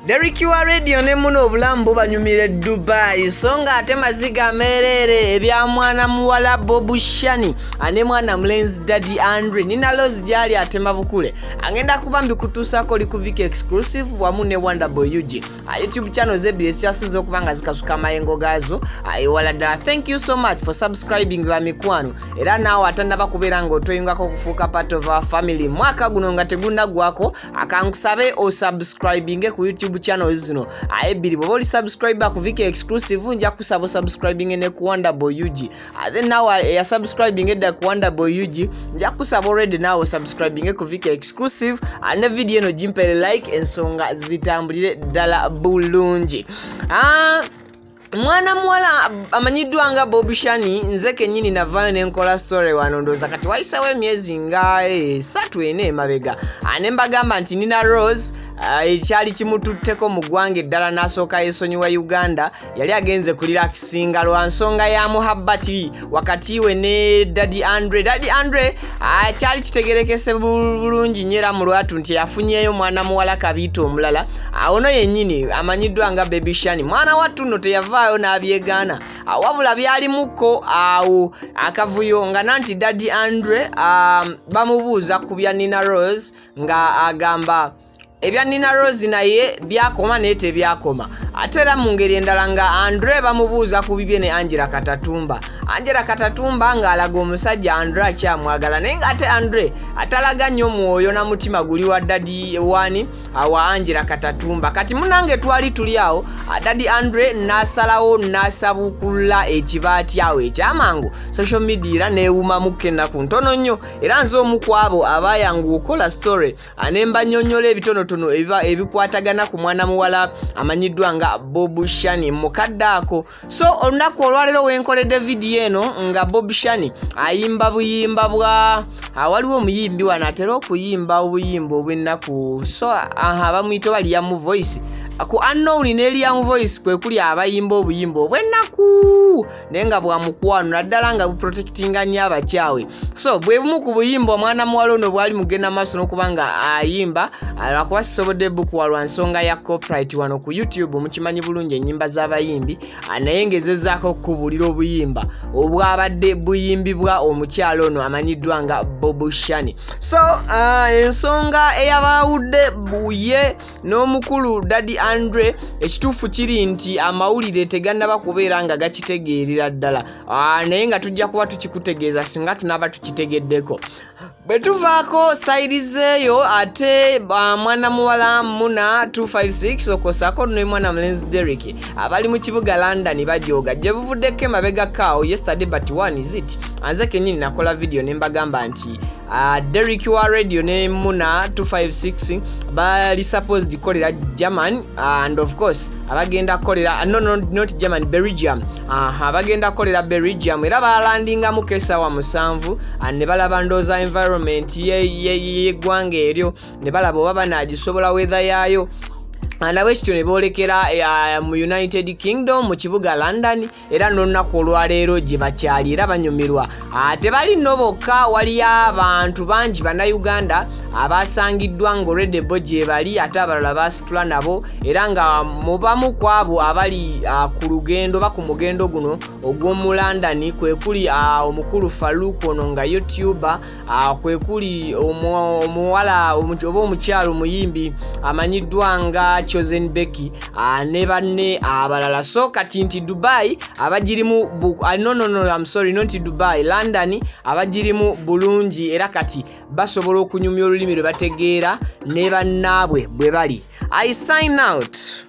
Derrick wa radio ne muno obulamu bubanyumira e Dubai, so nga ate maziga meereere ebya mwana muwala Bob Shani ne mwana mulenzi Daddy Andre. Nina Rose gyali atema bukule, agenda kuba mbikutuusaako oli ku Vicky Exclusive wamu ne Wonderboy UG, YouTube channel zebbiri ezikyasinze okuba nga zikasuka amayengo gaazo ewala ddala. Thank you so much for subscribing, bamikwano. Era naawe atannaba kubeera ng'otweyungako okufuuka part of our family mwaka guno nga tegunaggwako, akankusabe osubscribinge ku YouTube channels zino ebbiri. Bw'oba oli subscriber ku Vicky Exclusive, nja kusaba osubscribinge ne ku Wonderboy UG. Then naawe eyasubscribing edda ku Wonderboy UG, nja kusaba already naawe osubscribinge ku Vicky Exclusive, ne video eno gimpere like, ensonga zitambulire ddala bulungi. Mwana muwala amanyiddwa nga Bob Shani, nze kennyini navaayo nenkola story wano, ndowooza kati wayisewo emyezi nga 3, 4 emabega, ne mbagamba nti Nina Rose ekyali kimututteko mu ggwanga eddala n'asooka yeesonyiwa Uganda, yali agenze kurelaxinga lwa nsonga ya muhabbati wakati we ne Daddy Andre. Daddy Andre kyali kitegerekese bulungi nnyo era mu lwatu nti yafunyeeyo mwana muwala kabiita omulala, ono yennyini amanyiddwa nga Baby Shani. Mwana wattu nno teyavaayo n'abyegaana, wabula byalimukko awo akavuyo nga nanti Daddy Andre bamubuuza ku bya Nina Rose nga agamba ebya Nina Rose naye byakoma, naye tebyakoma. Ate era mu ngeri endala nga Andre bamubuuza ku bibye ne Angela Katatumba, Angela Katatumba ng'alaga omusajja Andre akyamwagala, naye ng'ate Andre atalaga nnyo mwoyo na mutima guli wa Daddy wani wa Angela Katatumba. Kati munange twali tuli awo, Daddy Andre n'asalawo n'asabukulula ekibaati awo ekyamangu, social media era neewumamuko ennaku ntono nnyo. Era nze omu ku abo abayanguwa okukola story ne mbanyonnyola ebitonotono ebikwatagana ku mwana muwala amanyiddwa nga Bob Shani mukadde ako. So olunaku olwaleero wenkoledde vidiyo eno nga Bob Shani ayimba buyimba bwa waliwo omuyimbi wano atera okuyimba obuyimba obw'ennaku, so aha bamuyita oba Liam Voice. Ku Unknown ne Liam Voice kwe kuli abayimba obuyimba obw'ennaku naye nga bwa mukwano, naddala nga buprotectinga nnyo abakyawe. So bwe bumu ku buyimba omwana muwala ono bwali mugenda maaso n'okuba nga ayimba, lwakuba sisobodde bukuwa lwa nsonga ya copyright wano ku YouTube. Mukimanyi bulungi ennyimba z'abayimbi, naye ngezezaako okukubuulira obuyimba obwabadde buyimbibwa omukyalo ono amanyiddwa nga Bob Shani. So ensonga eyabawudde ye n'omukulu Daddy Andre, ekituufu kiri nti amawulire tegannaba kubeera nga gakitegeerera ddala, naye nga tujja kuba tukikutegeeza singa tunaaba tukitegeddeko. Bwe tuvaako sayirizeeyo ate mwana muwala Muna 256 okosaako ne mwana mulenzi Derrick abali mu kibuga London bajooga. Gye buvuddeko emabegako awo, yesterday but one is it, anze kennyini nakola video ne mbagamba nti Derrick wa radio ne Muna 256 bali supposed kukolera German, and of course abagenda kukolera, no, not German, Belgium. Abagenda kukolera Belgium era balandingamu kesaawa 7, ne balaba ndooza environment yeggwanga eryo, ne balaba oba banaagisobola, weather yaayo. Nabwe kityo ne boolekera mu United Kingdom mu kibuga London, era n'olunaku olwaleero gye bakyali era banyumirwa. Tebali nno bokka, waliyo abantu bangi Bannayuganda abasangiddwa ng'olwedde bo gye bali, ate abalala basitula nabo. Era nga mubamu ku abo abali ku lugendo ba ku mugendo guno ogw'omu London kwe kuli omukulu Faruk, ono nga YouTuber, kwe kuli omuwala oba omukyalo omuyimbi amanyiddwa nga Chosen Becky, ne banne abalala. So kati nti Dubai abagirimu, no, I'm sorry, not Dubai, London abagirimu bulungi, era kati basobola okunyumya olulimi lwe bategeera ne bannaabwe bwe bali. I sign out.